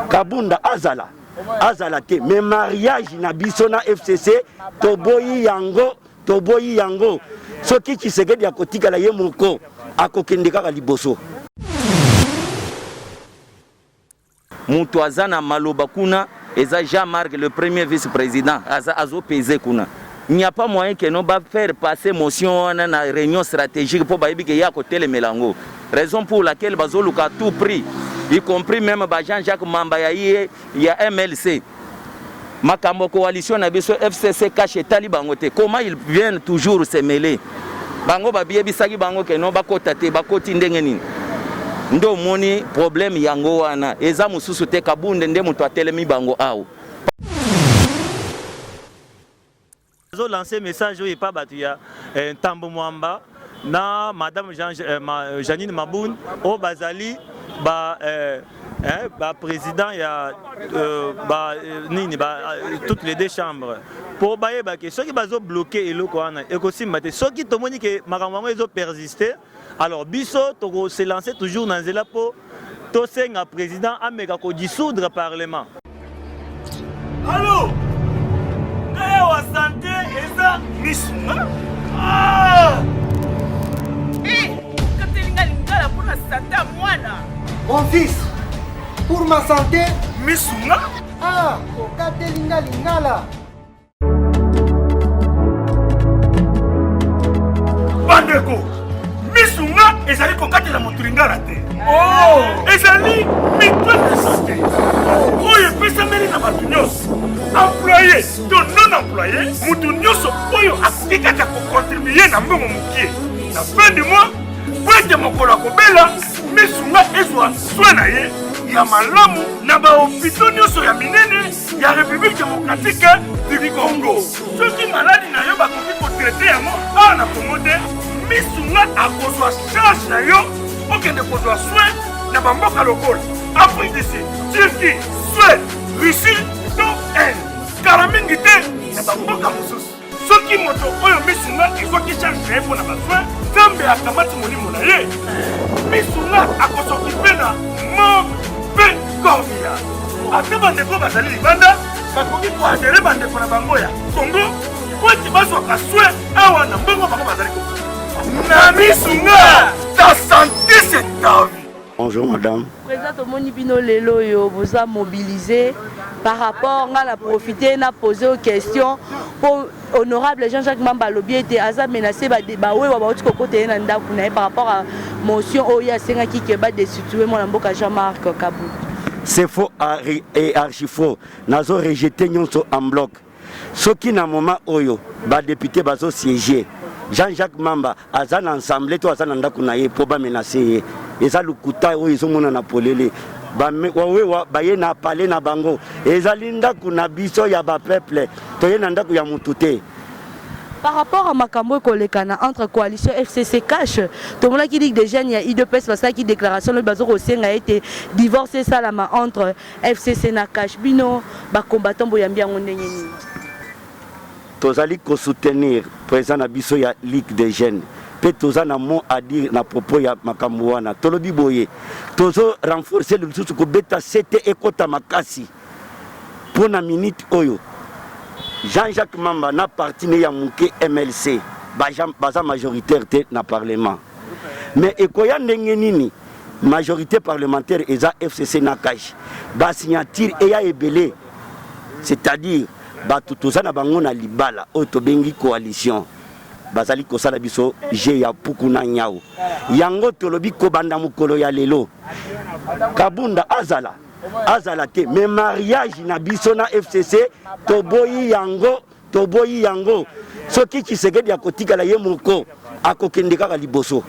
Kabunda azala azala te, mais mariage na biso na FCC toboyi yango, toboyi yango. Soki Tshisekedi akotikala ye moko, akokende kaka liboso. Mutu aza na maloba kuna eza Jean Marc le premier vice president aza azo peser kuna. Il n'y a pas moyen que non ba faire passer motion wana na réunion stratégique po bayebi ke ye akotelemela yango. Raison pour laquelle bazoluka à tout prix y compris même ba Jean-Jacques Mamba ya IE ya MLC. Makambo coalition na biso FCC cash etali bango te. Comment ils viennent toujours se mêler? Bango babiyebisaki bango ke non bakota te, bakoti ndenge nini? Nde omoni problème yango wana eza mosusu te, Kabunde nde moto atelemi bango awa. Nazo lancer message oyo epa bato ya eh, Ntambo Mwamba na madame Jean, eh, ma, Janine Mabun oyo bazali ba eh, eh, ba président ya euh, ba euh, nini ba euh, toutes les deux chambres mpo bayeba ke soki bazo bloquer eloko wana ekosimba te. Soki tomoni ke makambo yango ezo persister, alors biso toko se lancer toujours na nzela mpo tosenga président ameka ko dissoudre parlement. Allo ngai awa sante eza misunga ah! Eh, okateli nga lingala mpo na sante ya mwana. Mon fils, pour ma santé misunga ah, okateli nga lingala. Bandeko, misunga ezali kokatela moto lingala te. Oh! Ezali mutuelle de santé oyo epesameli na bato nyonso, employe to non employe, moto nyonso oyo akoki kaka kokontribue na mbongo mokie na fin du mois mpo ete mokolo akobela misunga ezwa soin na ye ya malamu na bahopito nyonso ya minene ya République démocratique du Congo. Soki maladi na yo bakoki kotraite yango awa na Congo te, misunga akozwa charge na yo okende kozwa soin na bamboka lokola Afrique du Sud, Turquie, Suède, Russie to Inde. Kala mingi te na bamboka mosusu. Soki moto oyo misunga ezwaki charge na ye mpo na basoin, Nzambe akamati molimo na ye. Misunga akosokipe na morgue mpe corbillard. Ata bandeko bazali libanda bakoki koadere bandeko na bango ya Congo mpo ete bazwaka soin awa na mbongo bango bazali kofuta. Na misunga, ta sante c'est ta vie. Bonjour madame. Président tomoni bino lelo oyo boza mobilisé par rapport nga na profiter na poser aux questions po honorable Jean-Jacques Mamba alobi ete aza menacé ba bawewa bauti kokota ye na ndako na ye par rapport à motion oyo ye asengaki ke ba destituer mwana mboka Jean-Marc Kabund. C'est faux et archi faux. Nazo rejeter nyonso en bloc. Soki na moment oyo ba deputes bazo sieger, Jean-Jacques Mamba aza na ensemble to aza na ndako na ye po ba menacer ye. Eza lokuta oyo ezomonana polele. Ba wawewa baye na palais na bango. Ezali ndako na biso ya ba peuple. Toye na ndako ya mutu te. Par rapport à makambo ekolekana entre coalition FCC cash, tomonaki Ligue des jeunes ya UDPS basalaki déclaration lobi bazo kosenga ete divorce esalama entre FCC na cash. Bino ba combattants boyambi yango ndenge nini? Tozali ko soutenir president na biso ya Ligue des jeunes pe toza na mot à dire na propos ya makambo wana. Tolobi boye, tozo renforcer lisusu kobeta sete ekota makasi po na minute oyo Jean-Jacques Mamba na parti ne ya muke MLC baza majoritaire te na parlement. Mais ekoya ndenge nini majorité parlementaire eza FCC na CACH, ba signature eya ebele, c'est-à-dire bato toza na bango na libala oyo tobengi coalition bazali kosala biso jeu ya puku na nyau. Yango tolobi kobanda mokolo ya lelo Kabunda azala azala te, mais mariage na biso na FCC toboyi yango. Toboyi yango. Soki Tshisekedi akotikala ye moko, akokende kaka liboso.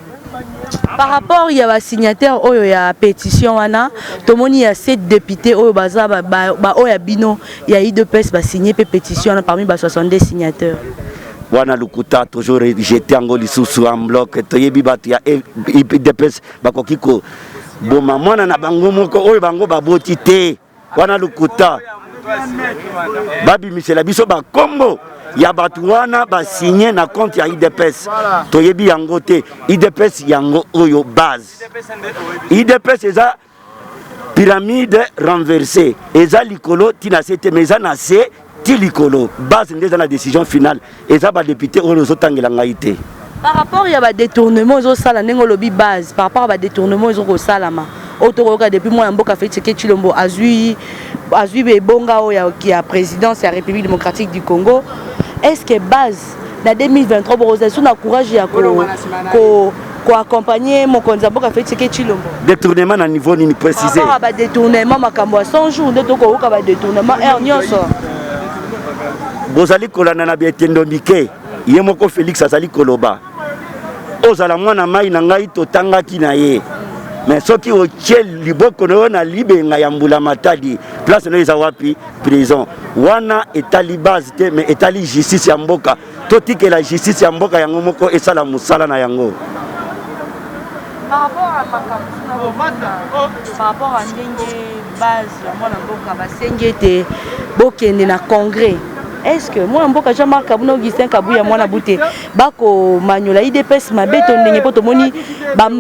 Par rapport ya ba signataires oyo ya pétition wana, tomoni ya 7 députés oyo baza ba, ba, ba oyo ya bino ya UDPS ba signer pe pétition wana parmi ba 62 signataires. Wana lokuta, toujours rejeter yango lisusu en bloc. Toyebi bato ya UDPS bakoki koboma mwana na bango moko oyo bango baboti te. Wana lokuta, babimisela biso bakombo ya bato wana basigne na compte ya UDPS. Toyebi yango te. UDPS yango oyo base. UDPS eza Pyramide renversée eza likolo ti na se te, mais eza na se ti likolo. Base nde eza na décision finale, eza ba député oyo ozotangela ngai te. Par rapport ya ba détournement ezosala ndenge olobi base, par rapport ya ba détournement ezokosalama oyo tokoyoka depuis mwana mboka Félix Tshisekedi Tshilombo azwi ebonga oyo ya présidence ya République démocratique du Congo, est-ce que base na 2023 bokozala so na courage ya ko koaccompagner mokonzi ya mboka Félix Tshisekedi Tshilombo? Détournement na niveau nini préciser? Par rapport ya badétournement, makambo ya 100 jours nde tokoyoka badétournement heure nyonso. Bozali kolanda na bietendo mike, ye moko Félix azali koloba ozala mwana mai na ngai, totangaki na ye. Mais soki otie liboko na yo na libenga ya mbula matadi, place na yo eza wapi? Prison. Wana etali base te, mais etali justice ya mboka. Totikela justice ya mboka yango moko esala mosala na yango. Par rapport à makambo, par rapport à ndenge base ya mwana mboka basengi ete bokende na congrès, est ce que mwana mboka Jean-Marc Kabund, Augustin Kabuya mwana bute bakomanyola UDPS mabe to ndenge? Mpo tomoni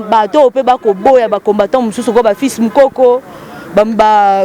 bato oyo mpe bakoboya, bacombattant mosusu ko bafils Mukoko,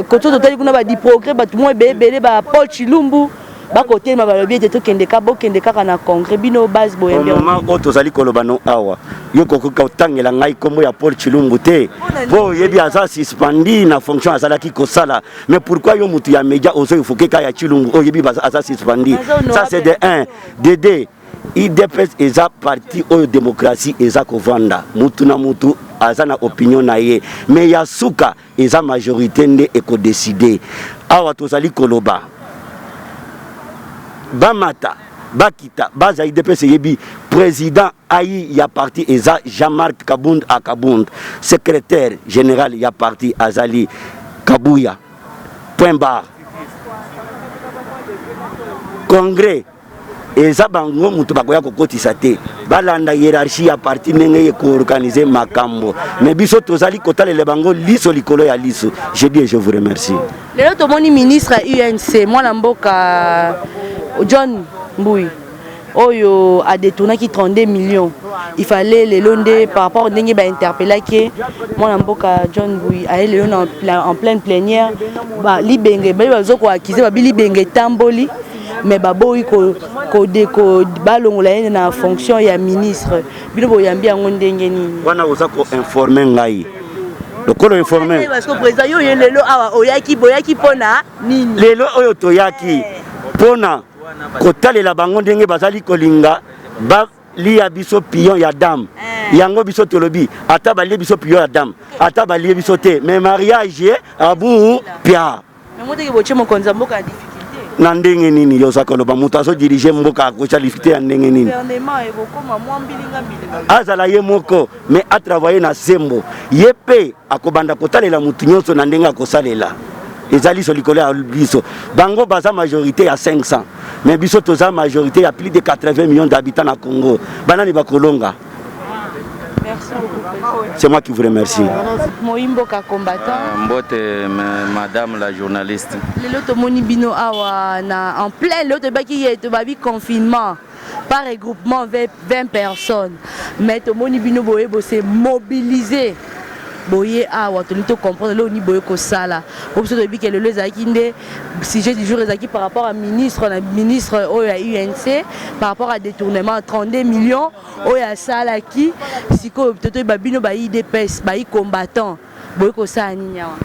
koto totali kuna badi progrès, bato mwa ebele ebele, ba Paul Chilumbu bakotelema, balobi ete tokende ka bokende kaka na congrès. Bino base boyembi? Moment oyo tozali koloba no awa, yo kokoki kotangela ngai nkombo ya Paul Chilumbu te, mpo oyebi aza suspendu na fonction azalaki kosala. Mais pourquoi yo motu ya média ozo évoquer ka ya Chilumbu, oyebi aza suspendu? Ça, c'est de 1. De 2, UDPS eza parti oyo démocratie eza kovanda, mutu na mutu aza na opinion na ye, mais ya suka eza majorité nde ekodécider. Awa tozali koloba, bamata bakita, baza UDPS eyebi président ai ya parti eza Jean-Marc Kabund a Kabund, secrétaire général ya parti azali Kabuya, point barre. Congrès eza bango moto bakoya kokotisa te, balanda hiérarchie ya parti ndenge ekoorganiser makambo. Mais biso tozali kotalela bango liso likolo ya liso. Je dis et je vous remercie. Lelo tomoni ministre ya UNC, mwana mboka John Mbui, oyo adétournaki 32 millions. Il fallait lelo nde, par rapport ndenge bainterpellaki mwana mboka John Mbui, aye lelo en pleine plénière. Libenge ebali bazo koaccuser, babi libenge etamboli, mais baboyi balongola ye na fonction ya ministre. Bino boyambi yango ndenge nini? Wana oza koinformer ngai lokolo informe. Parce que président, yo ye lelo awa oyaki, boyaki mpona nini? Lelo oyo toyaki mpona kotalela bango ndenge bazali kolinga balia biso pion ya dame. Yango biso tolobi, ata balie biso pion ya dame, ata balie biso te, mais mariage abu pia. Yango teke botie mokonzi ya mboka ya difficulté. Na ndenge nini yo oza koloba moto azodiriger mboka akotya difficulté ya ndenge nini? Gouvernement ekokoma mwa mbilinga mbilinga. Azala ye moko, mais atravailler na sembo. Ye mpe akobanda kotalela motu nyonso na ndenge akosalela. Eza liso likolo ya biso. Bango baza majorité ya 500, mais biso toza majorité ya plus de 80 millions d'habitants na Congo. Banani bakolonga? Merci beaucoup, président. C'est moi qui vous remercie. Moyimboka combattant. Mbote, madame la journaliste. Lelo tomoni bino awa na en plein, lelo toyebaki ye tobabi confinement par regroupement 20 personnes, mais tomoni bino boye bose mobiliser, boye awa. Tolingi tocomprendre lelo nini boye kosala, po biso toyebi ke lelo ezalaki nde sujet du jour ezalaki par rapport à ministre na ministre oyo ya UNC, par rapport à détournement 32 millions oyo asalaki. Sikoyo totoyeba, bino ba UDPS, bayi combattant, boye kosala nini awa?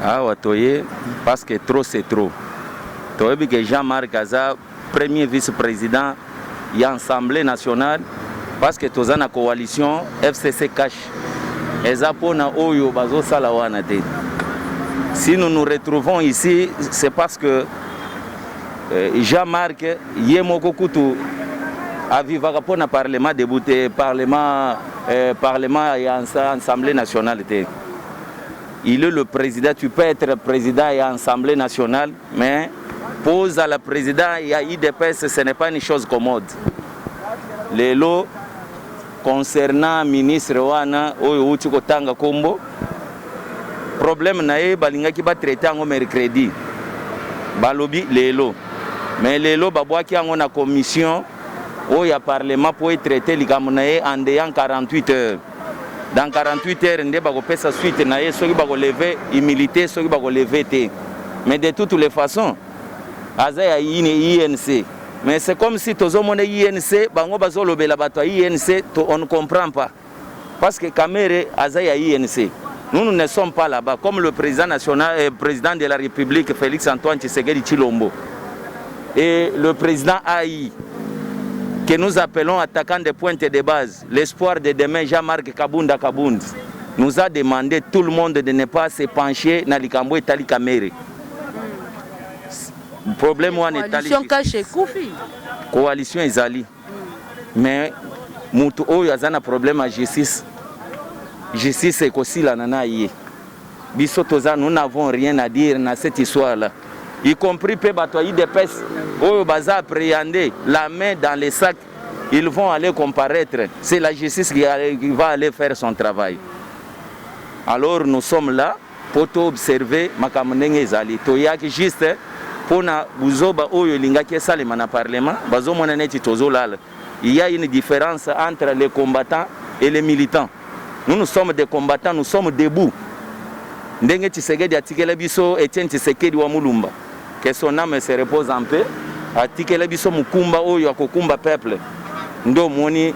Awa toye parce que trop, c'est trop. Toyebi ke Jean-Marc aza premier vice-président ya Assemblée nationale, parce que toza na coalition FCC CACH. Eza mpona oyo bazosala wana te. Si nous nous retrouvons ici, c'est parce que Jean-Marc ye moko kutu avivaka mpona parlement debout te, parlement ya Assemblée nationale te. Il est le président. Tu peux être président ya Assemblée nationale, mais pose à la président ya UDPS, ce n'est pas une chose commode. Lelo, concernant ministre wana oyo outi kotanga kombo, problème na ye, balingaki batraiter yango mercredi, balobi lelo, mais lelo babwaki yango na commission oyo ya parlement mpo etraiter likambo na ye en dedans 48 heures. Dans 48 heures nde bakopesa suite na ye soki bakoleve humilité, soki bakoleve te. Mais de toutes les façons aza ya INC. Mais c'est comme si tozomona INC, bango bazolobela bato ya INC, on ne comprend pas. Parce que Kamerhe aza ya INC. Nous, nous ne sommes pas là-bas. Comme le président national, président de la République, Félix Antoine Tshisekedi Tshilombo, et le président AI, que nous appelons attaquant de pointe de base, l'espoir de demain, Jean-Marc Kabunda Kabund, nous a demandé tout le monde de ne pas se pencher na likambo etali Kamerhe. Problème wana etali Coalition CACH ekufi. Coalition ezali. Mais mutu oyo aza na problème ya justice, justice ekosilana na ye. Biso toza, nous n'avons rien à dire na cette histoire là, y compris pe bato ya UDPS oyo baza appréhender la main dans les sacs, ils vont aller comparaître. C'est la justice qui va aller faire son travail. Alors nous sommes là pour observer makambo ndenge ezali. Toyaki juste mpona buzoba oyo elingaki esalema na parlement. Bazomona neti tozolala. Il y a une différence entre les combattants et les militants. Nous, nous sommes des combattants, nous sommes debout. Ndenge Tshisekedi atikela biso, Etienne Tshisekedi wa Mulumba, que son âme se repose en paix, atikela biso mokumba oyo akokumba peuple. Nde omoni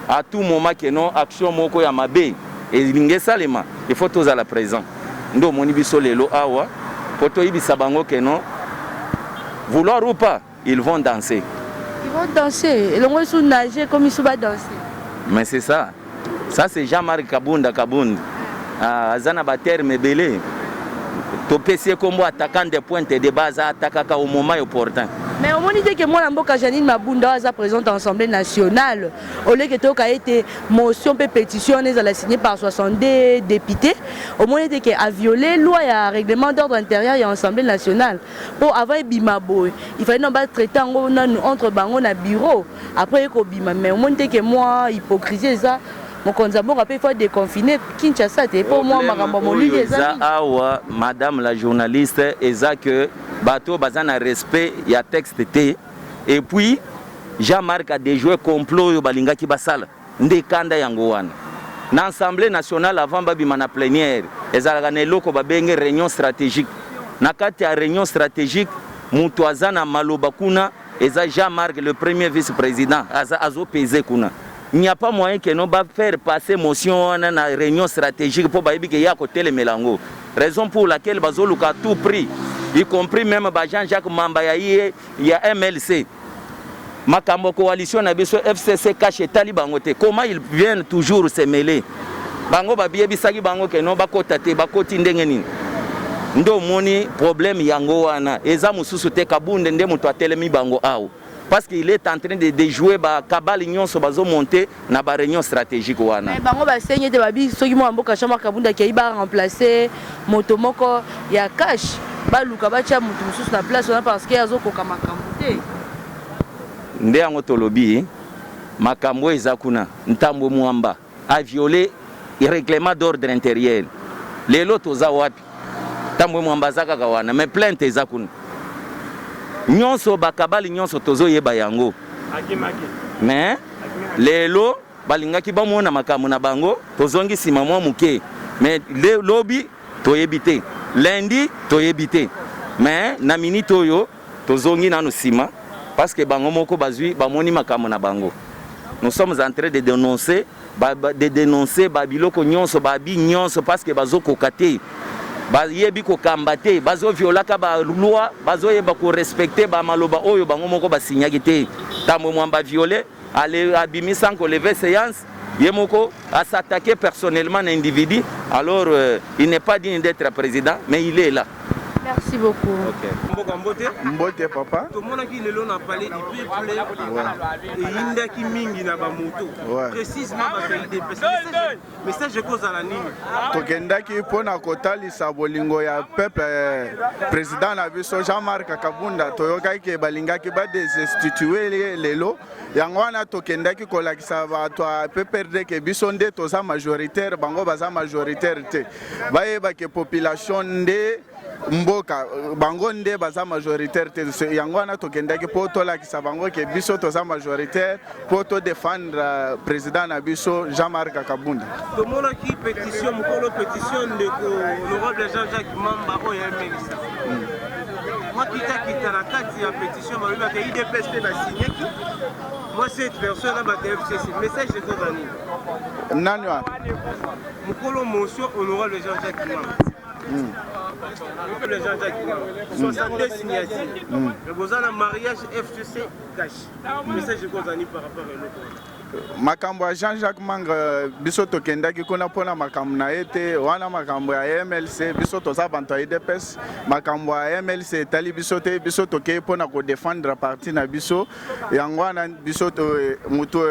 à tout moment que non, action moko ya mabe elingi esalema, il faut tozala présent. Nde omoni biso lelo awa po toyebisa bango que non, vouloir ou pas, ils vont danser. Ils vont danser. Elongo esu nager comme isu ba danser. Mais c'est ça. Ça, c'est Jean-Marc Kabunda Kabund. Ah, aza na baterme ebele. Topesi ye kombo attaquant de pointe de base, attaquaka au moment opportun. Mais omoni te ke mwana mboka Janine Mabunda oyo aza présidente ya Assemblée nationale, oleke toyoka ete motion mpe pétition wana ezala signé par 62 députés, omoni ete ke aviolé loi ya règlement d'ordre intérieur ya Assemblée nationale? Mpo avant ebima boye, il fallait nano batraite yango nanu entre bango na bureau, après ekobima. Mais omoni te ke mwa hypocrisie eza? Mokonzi ya mboka mpe faut déconfiner Kinshasa te, mpo mwa makambo ya molili eza eza mingi. Awa, madame la journaliste, eza que bato baza na respect ya texte te. Et puis Jean-Marc a déjoué complot oyo balingaki basala. Nde kanda yango wana. Na Assemblée nationale, avant babima na plénière, ezalaka na eloko babenge réunion stratégique. Na kati ya réunion stratégique, moto aza na maloba kuna eza Jean-Marc, le premier vice-président, aza azopese kuna. Il n'y a pas moyen que non, bafaire passer motion wana na réunion stratégique mpo bayebi ke ya kotelemela yango. Raison pour laquelle bazoluka à tout prix, y compris même ba Jean-Jacques Mamba ya ye ya MLC. Makambo ya coalition na biso FCC CACH etali bango te. Comment ils viennent toujours se mêler? Bango babiyebisaki bango ke non, bakota te, bakoti ndenge nini? Nde omoni problème yango wana eza mosusu te. Kabunde nde moto atelemi bango awa, parce qu'il est en train de déjouer bakabali nyonso bazomonte na baréunion stratégique wana. Mais bango basengi ete babi soki mwana mboka Jean-Marc Kabunda akei, baremplace moto moko ya CACH, baluka batia moto mosusu na place wana, parce que azokoka makambo te. Nde yango tolobi, makambo eza kuna. Ntambwe Mwamba a violé règlement d'ordre intérieur. Lelo toza wapi? Ntambwe Mwamba aza kaka wana, mais plainte eza kuna. Nyonso bakabali nyonso tozoyeba yango. Mais lelo balingaki bamona makambo na bango. Tozongi nsima mwa moke, mais lobi toyebi te, lundi toyebi te. Mais na minute oyo tozongi nano nsima, parce que bango moko bazwi, bamoni makambo na bango. Nous sommes en train de dénoncer de dénoncer babiloko nyonso, babi nyonso, parce que bazokoka te, bayebi kokamba te, bazoviolaka baloi, bazoyeba korespecte bamaloba oyo bango moko basinyaki te. Ntambo Mwamba violé, abimi sans kolever séance, ye moko as'attaquer personnellement na individu. Alors il n'est pas digne d'être président, mais il est là. Merci beaucoup. Okay. Mboka, mbote. Mbote, papa. Tomonaki lelo na Palais du Peuple eyindaki mingi na bamoto, précisement bato ya UDPS. Message ekozala nini? Tokendaki mpona kotalisa bolingo ya peuple, président na biso Jean-Marc Kabunda. Toyokaki ke balingaki badesinstitue lelo. Yango wana tokendaki kolakisa bato ya PPRD ke biso nde toza majoritaire, bango baza majoritaire te. Bayeba ke population nde. Mboka bango nde baza majoritaire te, yango wana tokendaki mpo tolakisa bango ke biso toza majoritaire mpo todefendre président na biso Jean-Marc Kabunda. Tomonaki pétition mokolo, pétition ndeko honorable Jean-Jacques Mamba oyo emelisa mwa kitakita na kati ya pétition. Balobi bato ya UDPS mpe basignaki, mwa cette personne na bato ya FCC. Message ekozala nini? Nani wana? Mokolo motion honorable Jean-Jacques Mamba. Honorable Jean-Jacques Mamba, 62 signatures. Boza na mariage FCC CACH. Message ekozala nini par rapport à eloko wana? Makambo ya Jean-Jacques Manga, biso tokendaki kuna mpona makambo na ye te. Wana makambo ya MLC. Biso toza banto ya UDPS, makambo ya MLC etali biso te. Biso tokei mpona kodefendre parti na biso. Yango wana biso moto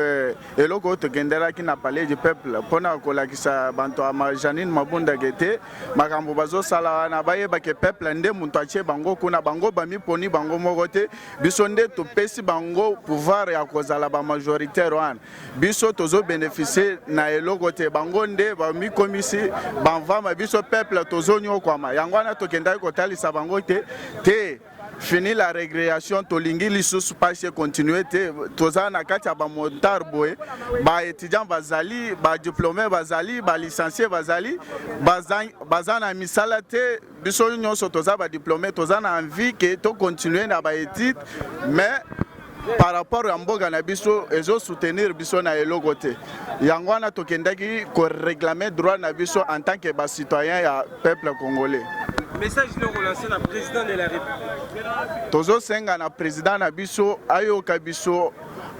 eloko oyo tokendelaki na Palais du Peuple, mpona kolakisa banto ya Janine Mabunda ke te, makambo bazosala wana, bayeba ke peuple nde moto atie bango kuna. Bango bamiponi bango moko te. Biso nde topesi bango pouvoir ya kozala bamajoritaire wana. Biso tozobénéficie na eloko te. Bango nde bamikomisi bamvama, biso peuple tozonyokwama. Yango wana tokendaki kotalisa bango te te, fini la récréation. Tolingi lisusu pasi econtinue te. Toza na kati ya bamotard boye, baétudiant bazali, badiplômé bazali, balicencié bazali, baza na misala te. Biso nyonso toza badiplômé, toza na envie ke tocontinue na baétude, mais par rapport ya mboka na biso ezosoutenir biso na eloko te. Yango wana tokendaki koréclamer droit na biso en tant que bacitoyen ya peuple congolais. Message nini okolancer na président de la République? Tozosenga na président na biso ayoka biso,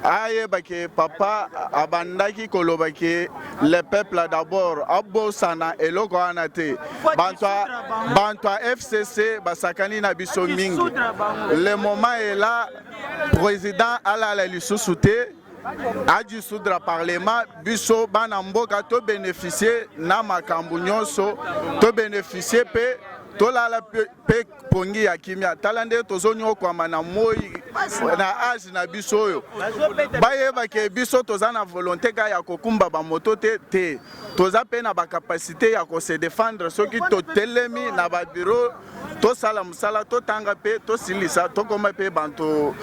ayeba ke papa abandaki koloba ke le peuple d'abord. Abosana eloko wana te. Banto ya FCC basakani na biso mingi. Le moment est là, président alala lisusu te, adissoudre parlement. Biso bana mboka tobénéficie na makambo nyonso, tobénéficie mpe tolala mpe pongi ya kimia. Tala nde tozonyokwama na moi na age na biso oyo. Bayeba ke biso toza na volonté kaka ya kokumba bamoto te te, toza mpe na bacapacité ya kose défendre. Soki totelemi na babiro, tosala mosala, totanga mpe tosilisa, tokoma mpe banto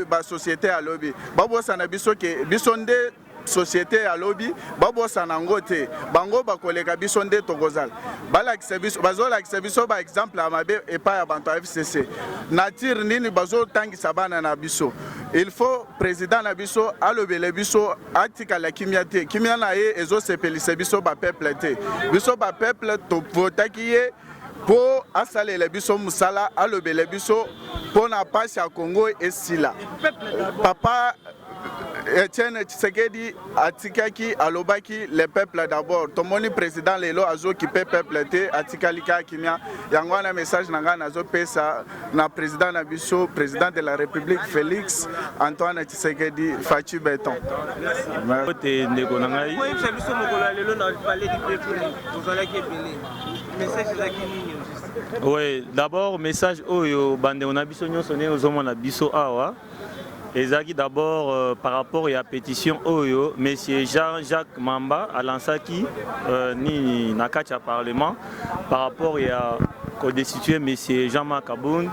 basociété ya lobi. Babosana biso ke biso nde société ya lobi, babosana yango te. Bango bakoleka, biso nde tokozala. Balakisa biso, bazolakisa biso baexemple ya mabe epai ya banto ya FCC. Nature nini bazotangisa bana na biso? Il faut président na biso alobele biso, atikala kimia te. Kimia na ye ezosepelisa biso bapeuple te. Biso bapeuple tovotaki ye mpo asalela biso mosala, alobele biso mpo na pasi ya Kongo esila. Papa Etienne Tshisekedi atikaki, alobaki le peuple d'abord. Tomoni président lelo azokipe peuple te, atikali kaka kimia. Yango wana message na ngai nazopesa na président na biso, président de la République Félix Antoine Tshisekedi, Fatshi Béton. Te, ndeko na ngai. Koyebisa biso, mokolo ya lelo na Palais du Peuple ozalaki ebele, message ezalaki nini? Oui, d'abord message oyo bandeko na biso nyonso ndenge ozomona biso awa ezalaki d'abord par rapport ya pétition oyo monsieur Jean-Jacques Mamba alansaki nini na kati ya parlement par rapport ya kodestituer monsieur Jean-Marc Kabund.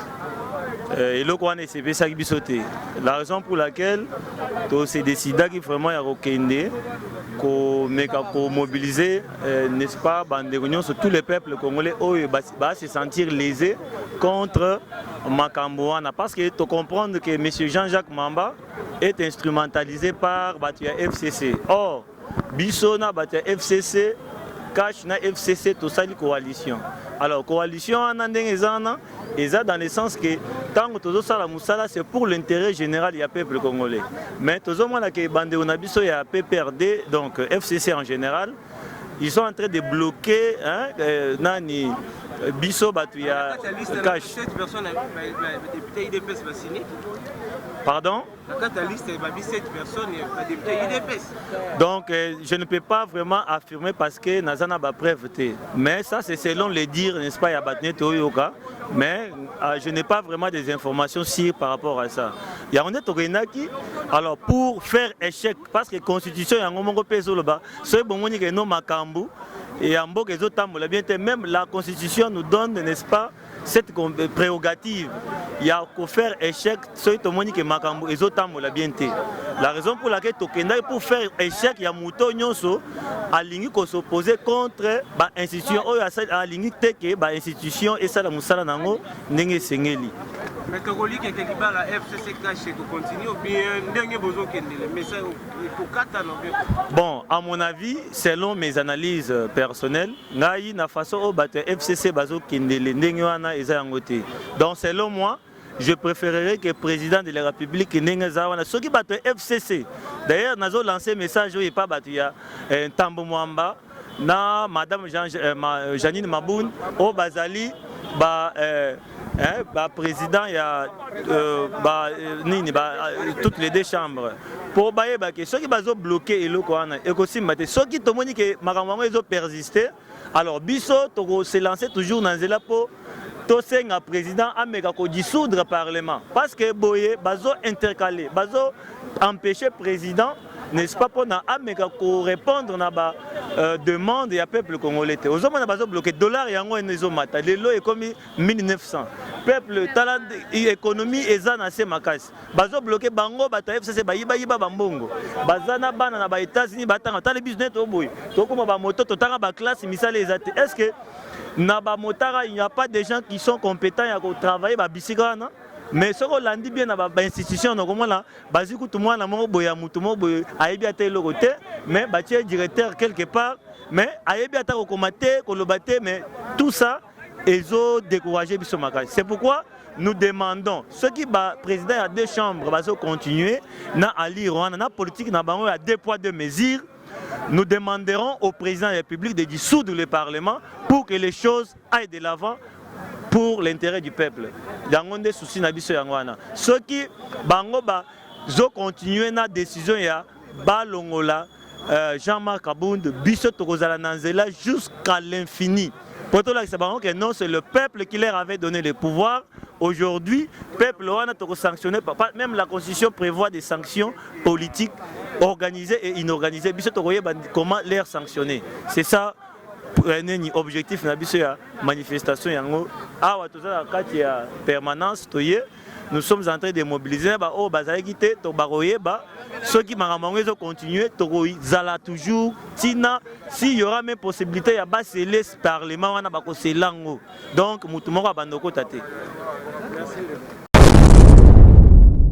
Eloko wana esepesaki biso te, la raison pour laquelle tose décidaki vraiment ya kokende komeka komobiliser, n'est-ce pas, bandeko nyonso, tous les peuples congolais oyo ba se sentir lésés contre makambo wana, parce que tocomprendre que monsieur Jean-Jacques Mamba est instrumentalisé par bato ya FCC. Or biso na bato ya FCC, CACH na FCC, tosali coalition. Alors coalition wana ndenge eza wana, eza dans le sens que ntango tozosala mosala, c'est pour l'intérêt général ya peuple congolais. Mais tozomona ke bandeko na biso ya PPRD, donc FCC en général, ils sont en train de bloquer, hein, nani, biso bato ya CACH. Député UDPS basigné. Pardon? Na kati ya liste babi 7 personnes badéputé UDPS. Donc je ne peux pas vraiment affirmer parce que naza na bapreuve te, mais ça c'est selon les dires, n'est-ce pas, ya bato neti oyoka, mais je n'ai pas vraiment des informations sûres par rapport à ça. Yango nde tokendaki alors pour faire échec, parce que constitution yango moko mpe ezoloba, soki bomoni ke no makambo ya mboka ezotambola bien te, même la constitution nous donne, n'est-ce pas, cette prérogative ya kofaire échec soki tomoni ke makambo ezotambola bien te. La raison pour laquelle tokendaki pour faire échec ya moto nyonso alingi kos'opposer contre bainstitution oyo alingi te ke bainstitution esala mosala na yango ndenge esengeli. Mais tokoliki eke libala FCC CACH ekocontinue ou bien ndenge bozokendele mais ekokatana bien? Bon, à mon avis, selon mes analyses personnelles, ngai na façon oyo bato ya FCC bazokendele ndenge wana eza yango te. Donc selon moi, je préférerais que président de la République ndenge eza wana, soki bato ya FCC, d'ailleurs nazo lancer message oyo epa bato ya Ntambo Mwamba na madame Janine Mabund oyo bazali ba président ya ba nini ba toutes les deux chambres, mpo bayeba ke soki bazobloquer eloko wana ekosimba te. Soki tomoni ke makambo yango ezopersiste, alors biso tokose lancer toujours na nzela mpo tosenga président ameka kodissoudre parlement, parce que boye bazo intercaler, bazo empêcher président, n'est-ce pas, mpona ameka korépondre na ba demande ya peuple congolais te. Ozomona bazobloquer dollar, yango ene ezomata, lelo ekomi 1900. Peuple, tala économie eza na se makasi, bazobloquer bango. Bato ya FCC bayibayiba bambongo, baza na bana na ba États-Unis batanga. Tala biso nde toboye, tokóma bamoto, totanga baclasse, misala eza te. Est ce que na bamotara il n'y a pas des gens qui sont compétents ya kotravailler babisika wana? Mais soki olandi bien na bainstitution, nakomona bazwi kutu mwana moko boye ya mutu moko boye, ayebi ata eloko te, mais batie directeur quelque part, mais ayebi ata kokoma te, koloba te. Mais tout ça ezodécourager biso makasi. C'est pourquoi nous demandons, soki baprésident ya deux chambres bazocontinue na alire wana na politique na bango ya deux poids deux mesures, nous demanderons au président de la République de dissoudre le Parlement pour que les choses aillent de l'avant pour l'intérêt du peuple. Yango nde souci na biso yango wana. Soki bango bazocontinue na décision ya balongola Jean-Marc Kabund, biso tokozala na nzela jusqu'à l'infini po tolakisa bango que non, c'est le peuple qui leur avait donné le pouvoir. Aujourd'hui, peuple wana tokosanctionne. Même la Constitution prévoit des sanctions politiques organisées et inorganisées. Biso tokoyeba comment les sanctionner. C'est ça nini objectif na biso ya manifestation yango. Awa toza na kati ya permanence, toye, nous sommes en train de mobiliser baoyo bazalaki te. To bakoyeba soki makambo yango ezocontinue, tokozala toujours ntina. S'il y aura même possibilité ya basele parlement wana, bakosela yango. Donc motu moko abanda okota te.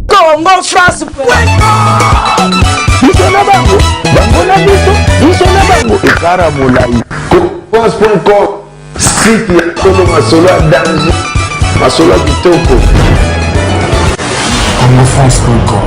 Congo France. Biso na bango, bango na biso, biso na bango, ekara molai. France.com, site ya solo, masolo ya danger, masolo ya kitoko. Congofrance.com.